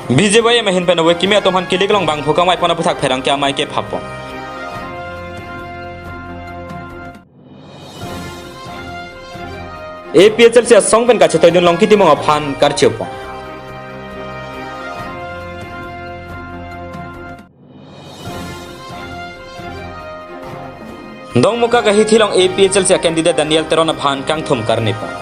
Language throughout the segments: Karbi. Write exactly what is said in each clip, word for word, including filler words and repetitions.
B J Y M ahin pen ove kimi atum aphan kilik along bangphu kangvai pon aputhak pherangke amei kepha pon. A P H L C asong pen kachetoi dun Longki Timung aphan karcho pon. Dongmukak ahithi along A P H L C candidate Daniel Teron aphan kangthum karni pon.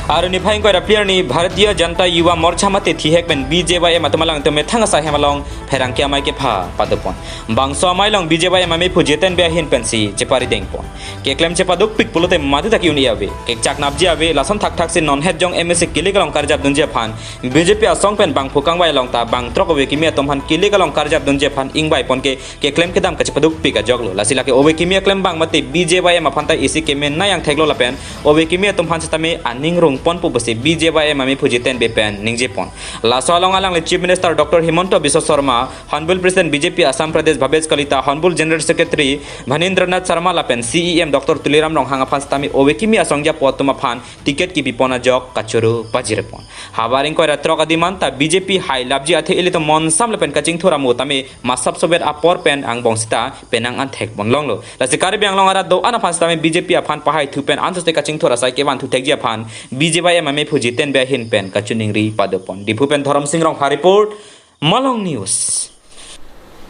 Arni phai ingkoi ra phli arni Bharatiya Janata Yuva Morcha mate thihek pen B J Y M atum alangtum methang asai hem along pherangke amei kepha pado pon. Bangso amei along B J Y M ameiphu Jiten Bey ahin pensi chepari deng pon. Keklem chepaduk pik pulote mati ta ki-un-e ave. Kekchak napji ave, lason thakthak si non het jong M A C kilik along karjap dunji aphan B J P asong pen bangphu kangvai along ta bangthrok ove kimi atum aphan kilik along karjap dunji aphan ingvai pon ke keklem kedam kachepaduk pik ajok lo. Lasi lake ove kimi aklembang mate B J Y M aphan ta isi kemenei angthek lo lapen ove kimi atum aphan sitame aning rung pon pu pusi B J Y M ameiphu Jiten Bey pen ningje pon. Laso along alangli Chief Minister Doctor Himanta Biswa Sarma, Honorable President B J P Assam Pradesh Bhabesh Kalita, Honorable General Secretary Bhanindranath Sarma lapen C E M Doctor Tuliram Ronghang aphan sitame ove kimi asongja po atum aphan ticket kipi pon ajok kachoro pajir pon. Havar ingkoi ra throk adiman ta B J P hailapji athe ilitum monsam lapen kachingthur amo tame masap sovet apor pen angbong sita penang angthek pon longlo. Lasi Karbi Anglong arat do-an aphan sitame B J P aphan pahai thu pen ansoste kachingthur asai kevan thu thekji aphan B J Y M ameiphu Jiten Bey ahin pen kachiningri pado pon. Diphu pen Dhorom Sing Rongphar report, Malong News.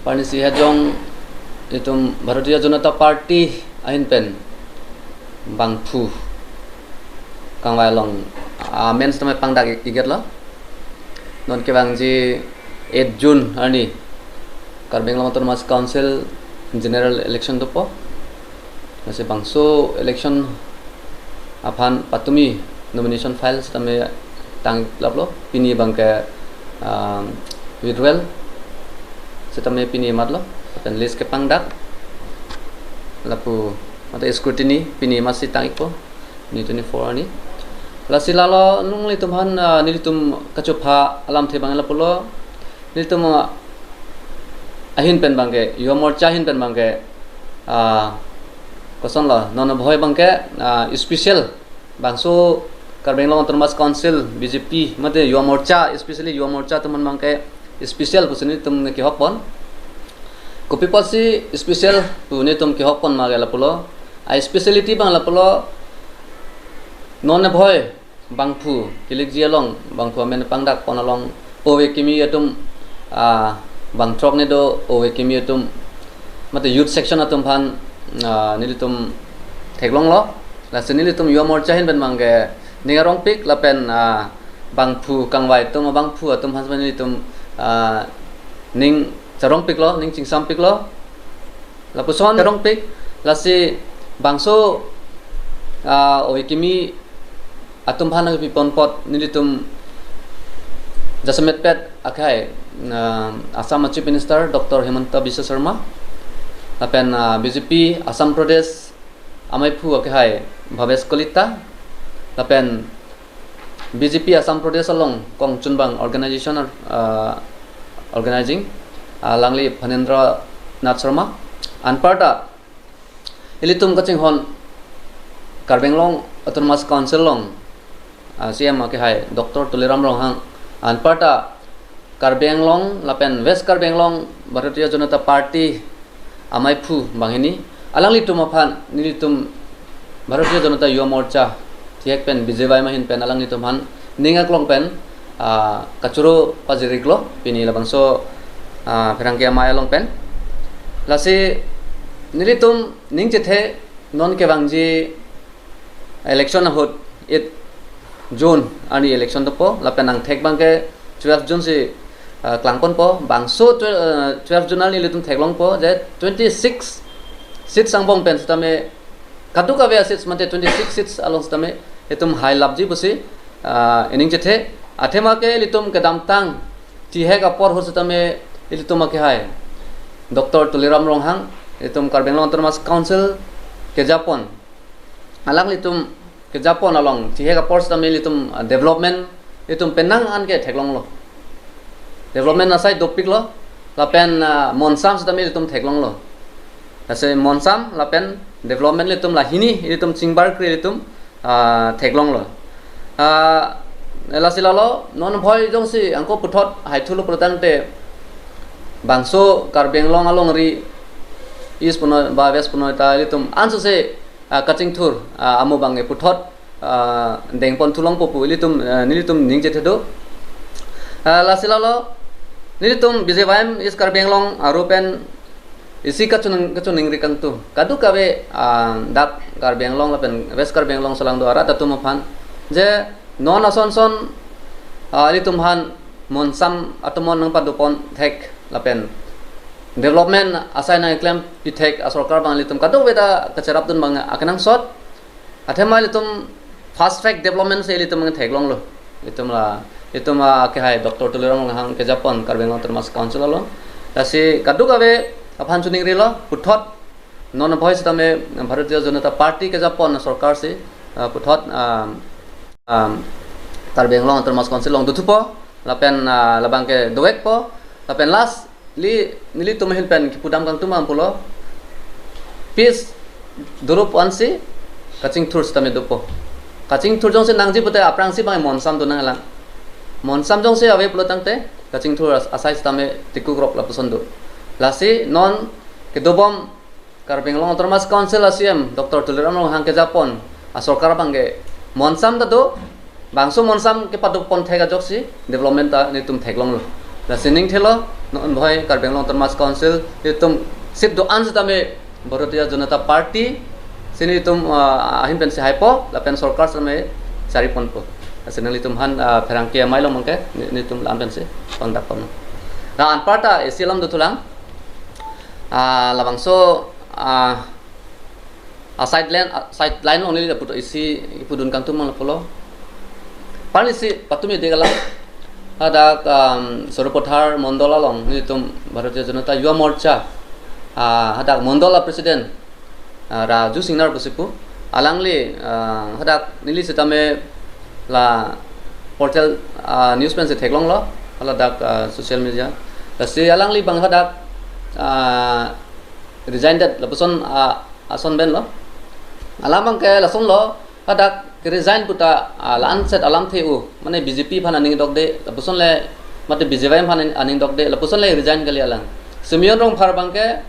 Parnisi hajong itum Bharatiya Janata Party ahin pen bangphu kangvai along amen sitame pangdak iget lo. Non kevangji eight June arni Karbi Anglong Autonomous Council General Election dopo. Lasi bangso election aphan patumi nomination file sitame tang laplo, pini abangke, um, withdrawal sitame pini matlo, lapen list kepangdak lapu mate scrutiny pini matsi tang ikpo, ni twenty-four arni. Lasi lalo nanglitum aphan, ah, nelitum kachopha alamthe abang lapulo, nelitum, ah, ahin pen abangke, Yuva Morcha ahin pen abangke, ah, kosonlo, non abhoi abangke, ah, special bangso Karbi Anglong Autonomous Council B J P mate Yuva Morcha, especially Yuva Morcha atum aphan abangke special pusi nelitum kehok pon. Kopi apotsi special pu nelitum kehok pon ma ke lapulo, a speciality abang lapulo, non abhoi bangphu kilikji along, bangphu amen pangdak pon along ove kimi atum, ah, bangthrok ni do, ove kimi atum mate youth section atum aphan, ah, nelitum theklonglo. Lasi nelitum Yuva Morcha ahin pen abangke ning arongpik lapen, ah, bangphu kangvai atum, bangphu atum aphan nelitum, ah, ning charongpiklo, ning chingsampiklo. Lapuson charongpik, lasi bangso, ah, ove kimi atum aphan nangpi pon apot nelitum jasemetpet akhai, ah, Assam Chief Minister Doctor Himanta Biswa Sarma, lapen, ah, B J P Assam Pradesh ameiphu akhai Bhabesh Kalita, lapen B J P Assam Pradesh along kongchunbang organization, ah, organizing, ah, alangli Phanindra Nath Sharma, anparta ilitum kachinghon Karbi Anglong Autonomous Council along, ah, C M akhai Doctor Tuliram Ronghang, anparta Karbi Anglong lapen West Karbi Anglong Bharatiya Janata Party ameiphu banghini, alanglitum aphan nelitum Bharatiya Janata Yuva Morcha thihek pen B J Y M ahin pen alanglitum aphan ning aklong pen, ah, kachoro pajir iklo pini labangso, ah, pherangke amei along pen. Lasi nelitum ning chethe non kevangji election ahut eight June arni election dopo, lapen angthek abangke twelve June si, ah, klang ponpo, bangso twe-, ah, twelve June arni ilitum theklongpo je twenty-six seats angbong pen sitame kadokave a-seats mate twenty-six seats along sitame itum hailapji pusi, ah, ining chethe. Athema ke ilitum kedamtang thihek apor ahut sitame ilitum akhai Doctor Tuliram Ronghang, itum Karbi Anglong Autonomous Council kejapon, alanglitum kejapon along thihek apor sitame ilitum, ah, development itum penang an ke theklonglo. Development asai dopiklo, lapen, ah, monsam sitame ilitum theklonglo. Lasi monsam lapen development ilitum lahini ilitum chingbarkri ilitum, ah, theklonglo. Ah, Lasi lalo, non bhoi jongsi angko puthot haithulo pulotangte bangso Karbi Anglong alongri East punoi ba West punoi ta ilitum ansose, ah, kachingthur, ah, amo bang e puthot, ah, dengpon thulongpo pu ilitum, ah, nelitum ningje thedo. Ah, lasi lalo, nelitum B J Y M East Karbi Anglong aru pen isi kachiningri kangtung kadokave, ah, dak Karbi Anglong lapen West Karbi Anglong along do arat atum aphan je non ason son, ah, ilitum aphan monsam atum mon nangpadopon thek lapen development asai nangklem pithek asorkar abang ilitum kadokave ta kacherapdun abang akenangsot. Athema ilitum fast track development si ilitum abang theklonglo. Ilitum la, ilitum, ah, kehai Doctor Tuliram Ronghang kejapon Karbi Anglong Autonomous Council along. Lasi kadokave aphan chiningrilo, puthot non bhoi sitame Bharatiya Janata Party kejapon sorkar si, ah, puthot, ah, ah, Karbi Anglong Autonomous Council along dothupo, lapen, ah, labang ke dovekpo, lapen last li nelitum ahin pen kipudam kangtung ma pulo, peace dorup ansi kachingthur sitame dopo. Kachingthur jongsi nangji pute aphrangsi bang monsam do nanglang. Monsam jongsi ave pulotangte kachingthur as-, asai sitame tikukrok lapuson do. Lasi non kedobom Karbi Anglong Autonomous Council a C E M Doctor Tuliram Ronghang kejapon asorkar abang ke monsam ta do, bangso monsam kepadopon thek ajoksi development ta nelitum theklonglo. Lasi ningthelo, non bhoi Karbi Anglong Autonomous Council nelitum seat do-an sitame Bharatiya Janata Party si nelitum, ah, ahin pensi haipo, lapen sorkar sitame chariponpo. Lasi nanglitum aphan, ah, pherangke amei along abang ke, ne-, nelitum la-an pensi pangdakponlo. La anparta isi alam dothulang. Ah, labangso, ah, a sideline, ah, sideline along neli lapu isi kipudun kangtung ma pulo. Pali si patumi de kalang. Hadak, um, Sarupathar Mondol along nelitum Bharatiya Janata Yuva Morcha, ah, hadak Mondol a President, ah, Raju Singnar pusi pu. Alangli, ah, hadak neli sitame la portal, ah, news pensi theklonglo, haladak, ah, social media. Lasi alangli abang hadak, ah, resign det lapuson, ah, ason pen lo. Alam abang ke lasonlo, hadak ke resign puta, ah, la-an set alamthe u, mane B J P aphan aning dokde, lapuson le mate B J Y M aphan aning dokde, lapuson le resign kali alang. Simeon Rongphar abang ke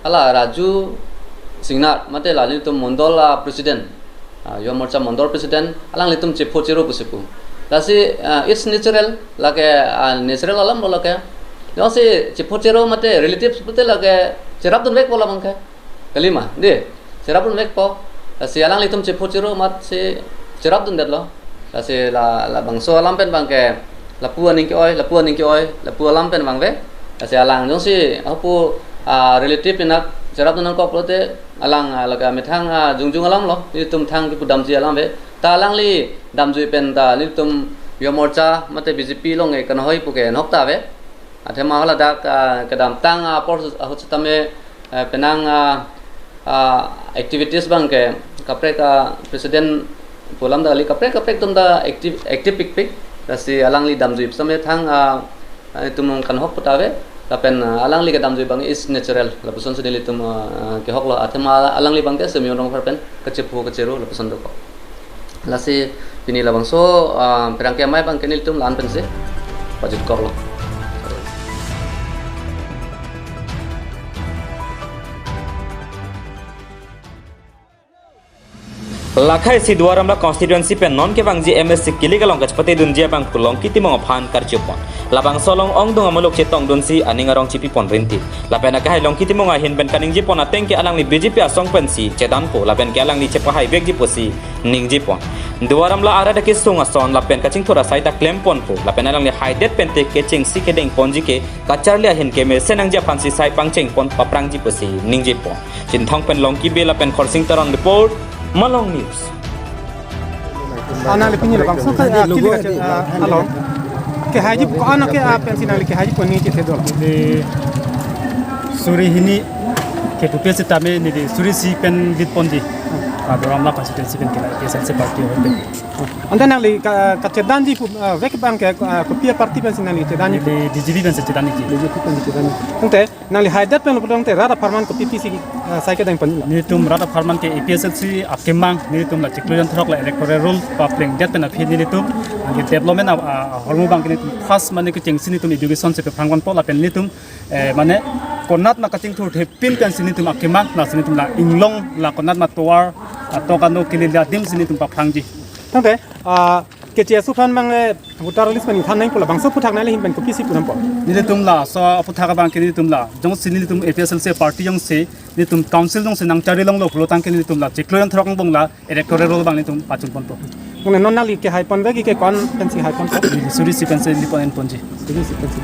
hala Raju Singnar, mate la nelitum Mondol a President, ah, Yuva Morcha Mondol President, alanglitum chepho chero pusi pu. Lasi, ah, it's natural, lake, ah, natural alam lo lake. Jongsi chepho chero mate relatives pute lake cherapdunvekpo labang ke. Kali ma, de, cherapdunvekpo. Lasi alanglitum chepho chero amatsi cherapdundetlo. Lasi la, labangso alam pen abang ke lapu aning ke-oi, lapu aning ke-oi, lapu alam pen vangve. Lasi alang jongsi hapu, ah, relative pinak cherapdun nangkok pulote alang, ah, lake methang, ah, jongjong alam lo, nelitum thang kipudamji alam ave. Ta alangli damjui pen ta nelitum Yuva Morcha mate B J P along ke kanhoi pu ke nahok ta ave. Athema haladak, ah, kedamtang, ah, apor ahut sitame, eh, penang, ah, ah, activities abang ke kaprek, ah, president pu alam ta kali, kaprek kaprek atum ta active, active pikpik. Lasi alangli damjui sitame thang, ah, ah, itum kanhok puta ave. Lapen, ah, alangli kedamjui abang is natural. Lapuson si nelitum, ah, ah, kehoklo. Athema alangli abang ke Simeon Rongphar pen kachepho kachero lapuson dokok. Lasi pini labangso, ah, pherangke amei abang ke nelitum la-an pensi pajutkoklo. Lakhai si Duar Amla constituency pen non kevangji M A C kilik along kachepate dunji abang pu Longki Timung aphan karjupon. Labangso along ongdung amuluk chetongdunsi aning arong chipipon rinti. Lapen akehai Longki Timung ahin pen kaningjepon ateng ke alangli B J P asong pensi chedanpo lapen ke alangli chepahaivekji pusi ningjepon. Duar Amla arat akesung ason lapen kachingthur asai ta klemponpo lapen alangli haidet pen te kechengsi kedengponji ke kacharli ahin kemesen nangji aphansi sai pangchengpon paprangji pusi ningjepon. Chinthong pen Longki Bey lapen Khorsing Teron report, Malong News. Ana le pini labangso ka, ah, kili ka, ah, along. Kehaiji ko ana ke, ah, pensi nangli kehaiji ko ningje thedo. Di suri hini ke pupe sitame neli suri isi pen vitponji. Adoram la constituency pen ke la A P H L C party ahoi pen. Ante nangli ka, kachedamji pu, ah, vek abang ke, ah, kopi aparty pensi nangli chedamji? Neli B J P pensi chedamji. B J P pensi chedamji. Ante nangli haidet pen lo putangte rat apharman kopi pisi, ah, sai kedeng pon? Nelitum rat apharman ke A P H L C akemang nelitum la chiklo jon throk la electoral roll paplengdet pen aphi nelitum anke development a, a, ahormu abang ke nelitum first mane kechengsi nelitum education si pephrang ponpo lapen nelitum, eh, mane konat ma kachingthurthepin pensi nelitum akemang, lasi nelitum la inglong la konat ma tovar, ah, tokano kelele adim si nelitum paphrangji. Tangte, ah, keche aso aphan abang, eh, voter list pen than nangpo, labangso aphuthak nangli ahin pen kopisi pu nangpo? Nelitum laso aphuthak abang ke nelitum la jongsi nelitum A P H L C party jongsi nelitum council jongsi nangchari longlo pulo tangte nelitum la chiklo jon throk angbong la electoral roll abang nelitum pachun ponpo. Nang non nangli kehai pon vek ke ko-an pensi hai ponpo? Neli suri si pensi neli pon en ponji. Suri si pensi.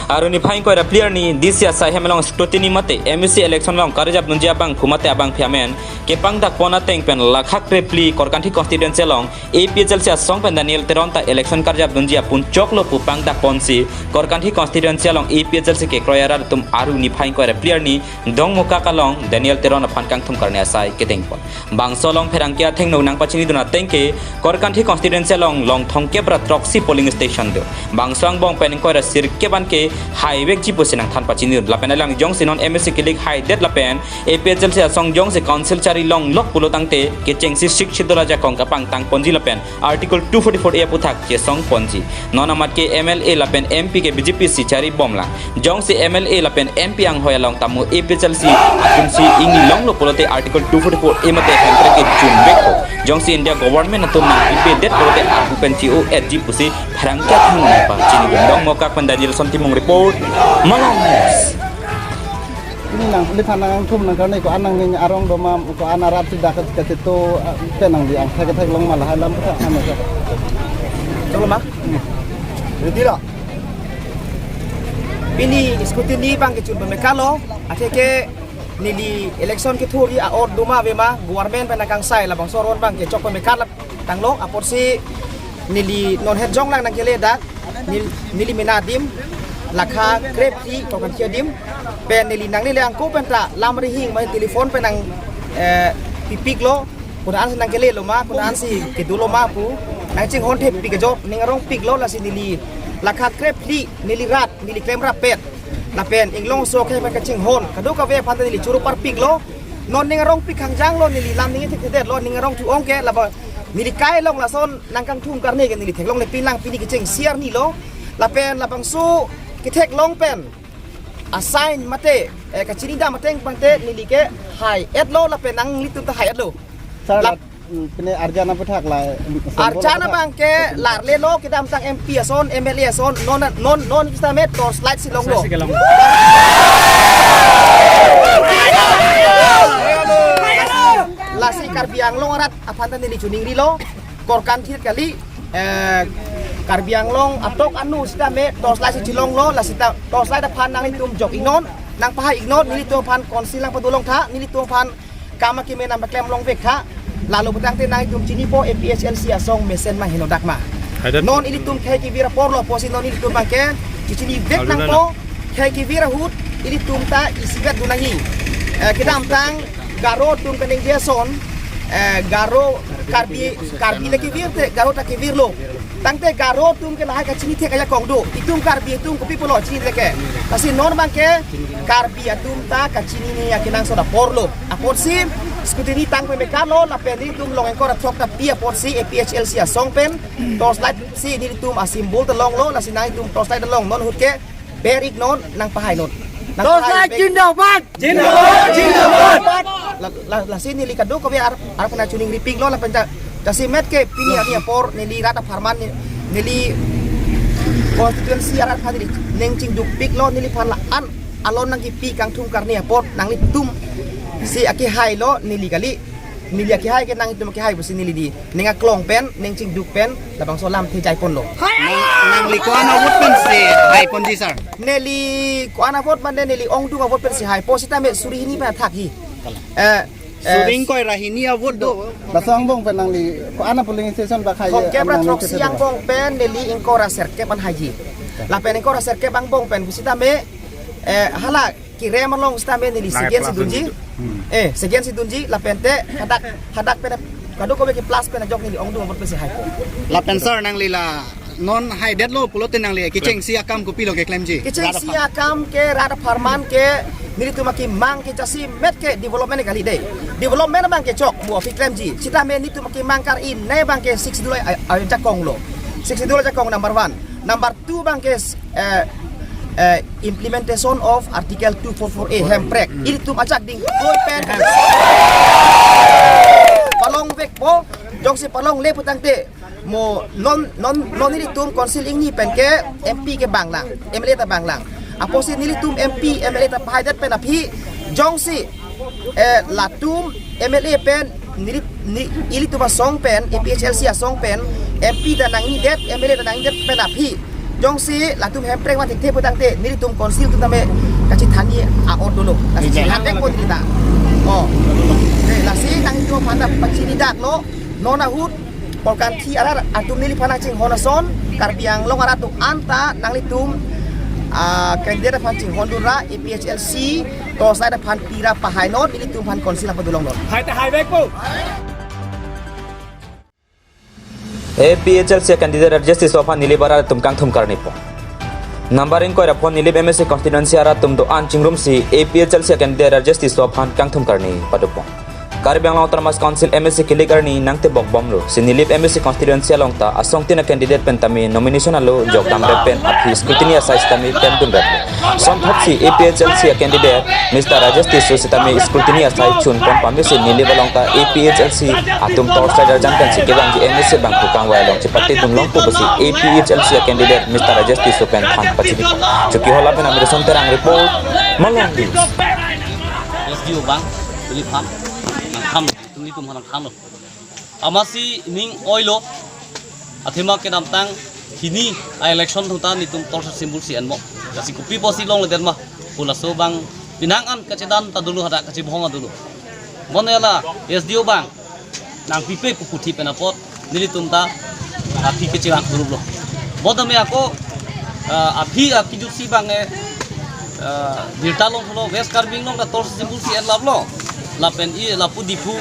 Arni phai ingkoi ra phli arni D C asai hem along scrutiny mate M A C election along karjap dunji abangphu mate abangpi amen kepangdak pon ateng pen lakha krephli Korkanthi constituency along A P H L C asong pen Daniel Teron ta election karjap dunji apun choklo pu pangdak ponsi Korkanthi constituency along A P H L C kekroi arat atum arni phai ingkoi ra phli arni Dongmukak along Daniel Teron aphan kangthum karne asai kedeng pon. Bangso along pherangke athengno nangpachini dun ateng ke Korkanthi constituency along long thomkep ra throksi polling station do. Bangso angbong pen ingkoi ra sirkep an ke hai vekji pusi nangthan pachini dun. Lapen alang jongsi non M A C kilik haidet lapen A P H L C asong jongsi council chari longlok pulo tangte kechengsi Sixth Schedule ajakong kapangtang ponji lapen Article two forty-four A aphuthak chesong ponji. Non amat ke M L A lapen M P ke B J P si chari bomlang. Jongsi M L A lapen M P anghoi along tamo A P H L C atumsi ingni longlo pulote Article two forty-four A mate hemprek ke chunvekpo. Jongsi India government atum nangpipedet pulote ahu pen chi-o-etji pusi pherangke athengno nangpachini dun. Dongmukak pen Danielson Timung report, Malong News. Pini nangpiliphan nangtum nangkarne ko-an nangning arong do ma, ko-an arat si dak kachito, ah, pen nangli angthek thek long ma lahai alam puthak ano sa. Cholo ma? Ready lo? Pini scrutiny abang kechun pemekalo, akhir ke neli election kethurji a-ot do ma ave ma, government pen nangkangsai labangso aron abang kechok pemekal tanglo, apotsi neli non het jonglang nangkele dak, nel-, neli mena adim, lakha krephli Korkanthi adim, pen neli nanglele angko pen ta lam rihing mai telephone pen nang, eh, pipiklo, konat ansi nangkelelo ma, konat ansi kedolo ma pu, nangchinghon thepik ajok, ning arongpiklo lasi neli lakha krephli, neli rat, neli klem rappet. Lapen inglongso akhei pen kachinghon, kadokave aphan ta neli choro parpiklo. Non ning arongpik hangjanglo, neli lam ning thekthedetlo, ning arong thu-ong ke, laba neli kai long lason nangkangthum karne ke neli theklongle pinlang pini kechengsi arni lo. Lapen labangso ketheklong pen asign mate, eh, kachinidam ateng pangte neli ke hai-etlo lapen nanglitum ta hai-etlo. Sir, lap- la-, mm, pine arjan aphuthak la, mm, arjan abang ke larlelo kedamtang M P ason, M L A ason, non, non, non vista me torchlight si longlo. Torchlight si kelong. Lasi Karbi Anglong arat aphan ta neli chuningrilo, Korkanthi kali, eh, Karbi Anglong atok anu sitame torchlight si chelonglo, lasi ta torchlight aphan nanglitum jok-iknon, nangpahai-iknon, nelitum aphan council nangpadolong tha, nelitum aphan kam akeme nangpaklem longvek tha, lalu putangte nanglitum chinipo A P H L C asong mesen ma henodak ma. Hadak. Non ilitum khei kevir apor lo pusi non ilitum abang ke chechinivek nangpo, khei kevir ahut ilitum ta isivet dun nangji. Eh, kedamtang Garo atum kaningje ason, eh, Garo Karbi, Karbi le kevir te, Garo ta kevirlo. Tangte Garo atum ke lahai kachinithek ajakong do. Itum Karbi atum kopi pulo chinithek ke. Lasi non abang ke Karbi atum ta kachinine akenangsot apor lo. Apotsi scrutiny tang pemekalo lapen nelitum long ingkoi ra throk ta pi apotsi A P H L C asong pen torchlight si nelitum a-symbol ta longlo, lasi nanglitum torchlight ta long non ahut ke ber-iknon, nangpahai-non. Nangpahai Torchlight bek- Zindabad! Zindabad! Zindabad! La, la, lasi neli kadokave ar, arphan chuningripiklo lapen ta, jasemet ke pini arni apor neli rat apharman ne-, neli constituency arat aphan neli neng chingdukpiklo, neliphan la-an alon nangkipi kangthum karne apot nanglitum si akehailo neli kali. Neli akehai ke nanglitum akehai pusi neli di. Ning aklong pen, ning chingduk pen, labangso alam thejai ponlo. Nang, nangli ko-an a-vote pensi hai ponji, sir? Neli ko-an a-vote mane neli ongdung a-vote pensi haipo sitame suri hini pen athak hi. Eh, eh, suri ingkoi ra hini a-vote do. Laso angbong pen nangli ko-an a-polling station bak hai, thomkep ra nangli throksi kete angbong pen neli ingkoi ra serkep an haiji. Lapen ingkoi ra sirkep angbong pen pusitame, eh, hala kerem along sitame neli Nang second si plus dunji. Hmm. Eh, second si dunji, lapen te hadak, hadak pen kadokave ke plus pen ajok neli ongdung apot pensi haipo. Lapen sir, nangli la non haidetlo pulote nangli kechengsi akam kopilo keklemji? Kechengsi akam ke rat apharman ke nelitum akemang ke jasemet ke development kali dei. Development abang ke chok mo aphi klemji. Sitame nelitum akemang kar-i ne abang ke Sixth Schedule a, a, ajakong lo. Sixth Schedule ajakong number one. Number two abang ke, eh, eh, implementation of Article two four four A hemprek. Ilitum ajak ding koi pen palongvekpo, jongsi palongle putangte mo non, non, non nelitum council ingni pen ke M P ke banglang, M L A ta banglang. Apotsi nelitum M P, M L A ta pahaidet pen aphi, jongsi, eh, latum M L A pen neli, ni, ilitum asong pen, A P H L C asong pen, M P ta nangnidet, M L A ta nangnidet pen aphi, jongsi latum hemprek van thekthe putangte nelitum council atum tame kachethani a-ot dolo. Lasi Ijang. Hatek pon kita. Oh. Eh, lasi nangtum aphan ta pachinidak lo. Non ahut Polkanthi arat atum neliphan nangchinghon ason, Karbi Anglong arat atum anta nanglitum, ah, candidate aphan chinghondun ra, A P H L C torchlight aphan pira pahainon, nelitum aphan council aphan dulongnon. Hai ta haivekpo. A P H L C candidate Rajesh Tisso aphan neli barat atum kangthum karnipo. Number ingkoi ra phone Nilip M A C constituency arat atum do-an chingrumsi A P H L C candidate Rajesh Tisso aphan kangthum karni padopo. Karbi Anglong Autonomous Council M A C kilik arni nangtebok bomlo. Si Nilip M A C constituency along ta asongtin a-candidate pen tame nomination alo jokdamrep pen aphi scrutiny asai sitame temdunreplo. Sonthotsi A P H L C a-candidate Mister Rajesh Tisso sitame scrutiny asai chunpon pamesi Nilip along ta A P H L C atum torchlight arjan pensi kevangji M A C abang pu kangvai along chepatedun longpo pusi A P H L C a-candidate Mister Rajesh Tisso pen than pachinipo. Chokihola pen Amiruson Terang report, Malong News. S D O abang, Nilip aphan, nangkam, nelitum aphan nangkamlo. Amatsi ning oilo, athema kedamtang hini a-election atum ta nelitum torchlight symbol si enmo. Lasi kopi pusi longledet ma, pu laso abang penang an kachedan ta dolo hadak kachebohong ta dolo. Bonta la S D O abang nangpipe pu puthi pen apot nelitum ta aphi kachevang kuruplo. Bonta me ako, ah, aphi aphi jutsi abang e, ah, birta longlo West Karbi Anglong ta torchlight symbol si enlaplo. Lapen i lapu Diphu,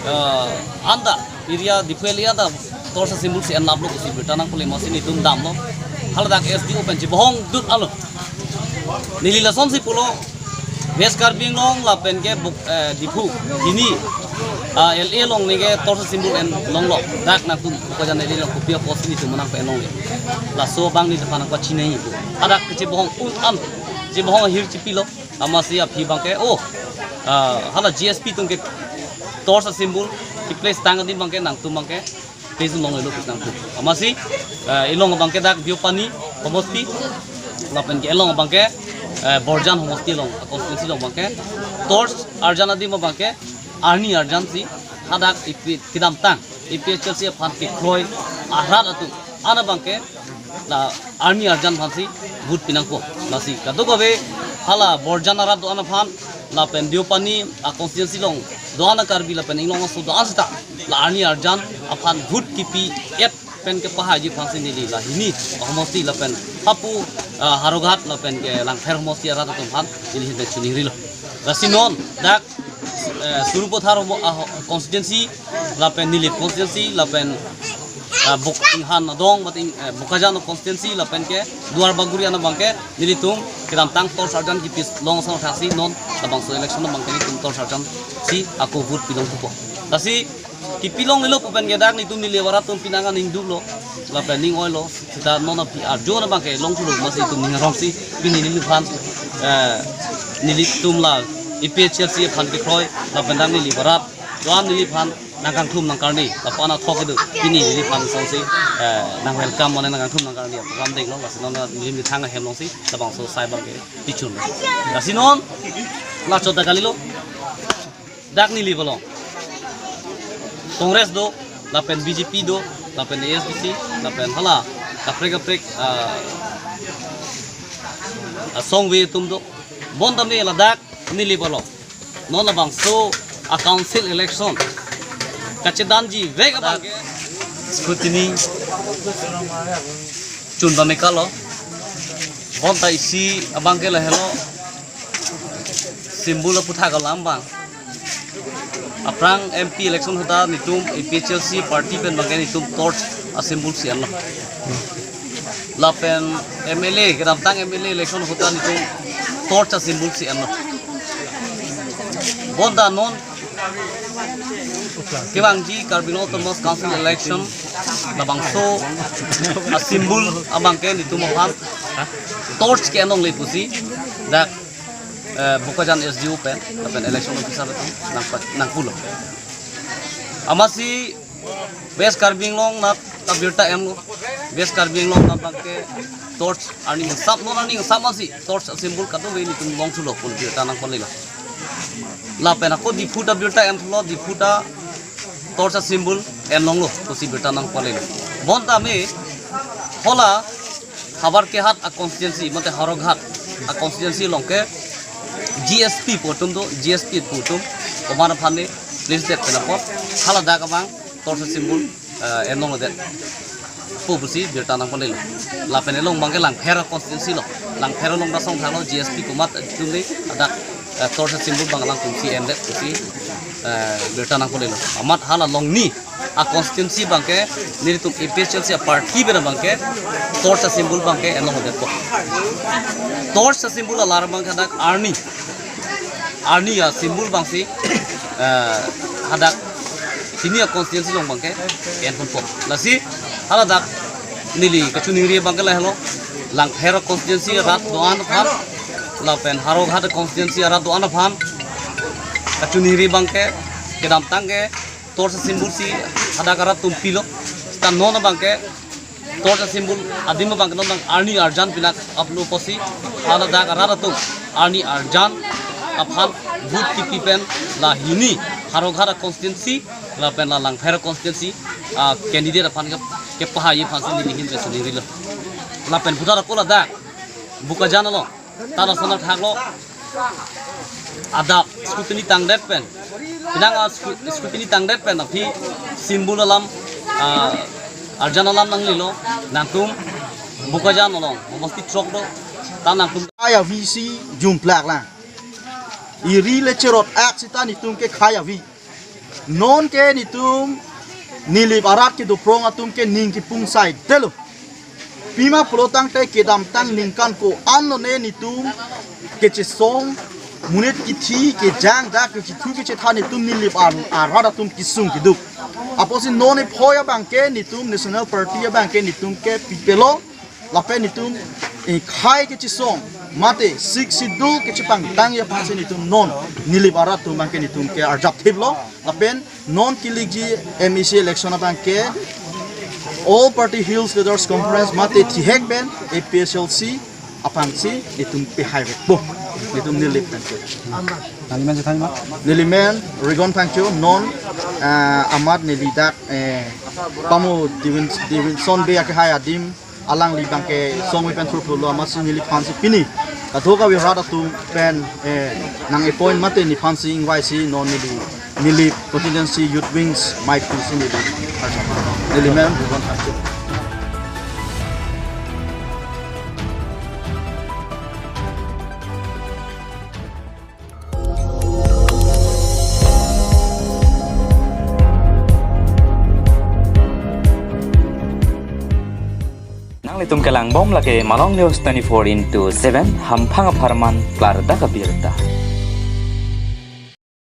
ah, anta area Diphu area ta torchlight symbol si enlaplo pusi birta nangpule amatsi nelitum damlo. Haladak S D O pen chebohong dut alo. Neli lasonsi pulo, West Karbi Anglong lapen ke Bok-, eh, Diphu hini, ah, L A along neke torchlight symbol enlonglo. Dak nangtum Bokajan L A along kopi apotsi nelitum nangpe-enlongle. Laso abang neliphan nangpachinipo. Hadak kachebohong un an, chebohong ahir chipilo. Amatsi aphi abang ke, oh, ah, hala G S P atum ke torchlight symbol keplacetang adim abang ke nangtum abang ke pejun longlelo pu nangtum. Amatsi, eh, ilong abang ke dak Deopani homosti, lapen ke ilong abang ke, eh, Borjan homosti along, a-constituency along abang ke torch arjan adim abang ke arni arjansi hadak ipi kedamtang A P H L C aphan kekroi arat atum an abang ke la arni arjan aphansi vote pinangpo. Lasi kadokave hala Borjan arat do-an aphan lapen Deopani a-constituency along do-an a-Karbi lapen inglong aso do-an seta la arni arjan aphan vote kipi-et pen kepahaiji aphansi neli la hini homosti lapen hapu, ah, Howraghat lapen ke Langpher homosti arat atum aphan neli hinte chiningrilo. Lasi non dak, eh, Sarupathar homo-, ah, ho-, constituency lapen Nilip constituency lapen, ah, Bok-, Inghan Adong mate, eh, Bokajan constituency lapen ke Duar Bagori an abang ke nelitum kedamtang torch arjan kipi long sang thaksi non labangso election abang ke nelitum torch arjansi ako vote pilongpo. Lasi kipilonglelo pu pen ke dak nelitum neli barat atum penang an ning duklo lapen ning oilo. Seta non aphi arjo abang ke longthulo amatsi itum ning arongsi pini neliphan, eh, nelitum la A P H L C aphan kekroi lapen dak neli barat do-an neliphan nangkangthum nangkarni lapu-an athok kedo pini neliphan songsi, eh, nang-welcome mane nangkangthum nangkarni program denglo. Lasi non neli methang ahem alongsi labangso asai abang ke pichun. Lasi non la chot ta kalilo. Dak Nilip along Congress do, lapen B J P do, lapen A S D C, lapen hala kaprek kaprek, ah, asong ave atum do. Bonta me ladak Nilip along non labangso a-council election kachedanji vek abang ke scrutiny chun bamekalo. Bonta isi abang ke lahelo, symbol aputhak alam abang. Aphrang M P election ahut ta netum A P H L C party pen abang ke netum torch a-symbol si enlo. Lapen M L A, kedamtang M L A election ahut ta netum torch a-symbol si enlo. Bonta non kevangji Karbi Anglong Autonomous Council election labangso a-symbol abang ke netum aphan torch ke enlongle pusi dak, eh, Bokajan S D O pen, lapen election officer pen nang, nangpulo. Amatsi West Karbi Anglong anat ta birta enlo. West Karbi Anglong anat abang ke torch arni sap non arni sap masi torch a-symbol kadokave netum longthulo pu birta nangpanlelo. Lapen ako Diphu ta birta enthulo, Diphu ta torch a-symbol enlonglo pusi birta nangpanlelo. Bonta me hala Havarkehat a-constituency, mate Howraghat a-constituency along ke G S P pu atum do, G S P pu atum, komat aphan ne place det pen apot, haladak abang torch a-symbol, eh, enlongledet pu pusi birta nangpanlelo. Lapen elong abang ke Langpher a-constituency lo, Langpher along ta song thanglo, G S P komat atum le hadak, eh, torch a-symbol abang alangtum si endet pusi, eh, birta nangpanlelo. Amat hala along ni a-constituency abang ke, nelitum A P H L C a-party pen abang ke torch a-symbol abang ke enlongledetpo. Torch a-symbol alar abang ke hadak arni, arni a-symbol abang si, eh, hadak pini a-constituency along abang ke enponpo. Lasi haladak neli kachiningri abang ke lahelo, Langpher a-constituency arat do-an aphan, lapen Howraghat a-constituency arat do-an aphan kachiningri abang ke, kedamtang ke torch a-symbol si hadak arat atum pilo. Seta non abang ke torch a-symbol adim abang ke non abang arni arjan pinak aplo pusi haladak arat atum arni arjan aphan vote kipi pen la hini Howraghat a-constituency lapen la Langpher a-constituency a-candidate aphan ke, kepahai aphansi neli ahin pen chiningrilo. Lapen puthot ako ladak Bokajan along ta lason athak lo, adap scrutiny tangdet pen, pinang a-scru-, scrutiny tangdet pen aphi symbol alam, ah, arjan alam nanglelo, nangtum Bokajan along, momosti throk do, ta nangtum. Khei avi si jumplak lang. Eri le cherot ak seta netum ke khei avi. Non ke netum Nilip arat kedo prong atum ke ning kipung saidetlo. Pima pulotangte kedamtang ningkan ko-an lone netum kechesong, monit kithi kejang dak kechethu kechethan netum Nilip ar-, arat atum kesung keduk. Apotsi non ephoi abang ke netum National Party abang ke netum ke pipelo. Lapen netum, eh, khei kechesong, mate Sixth Schedule kechepangtangji aphansi netum non Nilip arat atum abang ke netum ke arjap thiplo. Lapen non kelikji M A C election abang ke All Party Hills Leaders Conference mate thihek pen A P H L C aphansi netum pehaivekpo. Netum Nilip pen ke. Nangli men chethan ma? Neli men Rigon Phangcho, non, ah, amat neli dak, eh, Pamo David, Davidson Bey akehai adim alangli abang ke song pen thurphulo, amatsi neliphansi pini kadokave rat atum pen, eh, nang appoint mate nephansi ingvaisi non neli, Nilip Constituency Youth Wings mei pusi neli, neli men. Nanglitum kelangbom lake Malong News twenty-four into seven, hamphang apharman klardak abirta.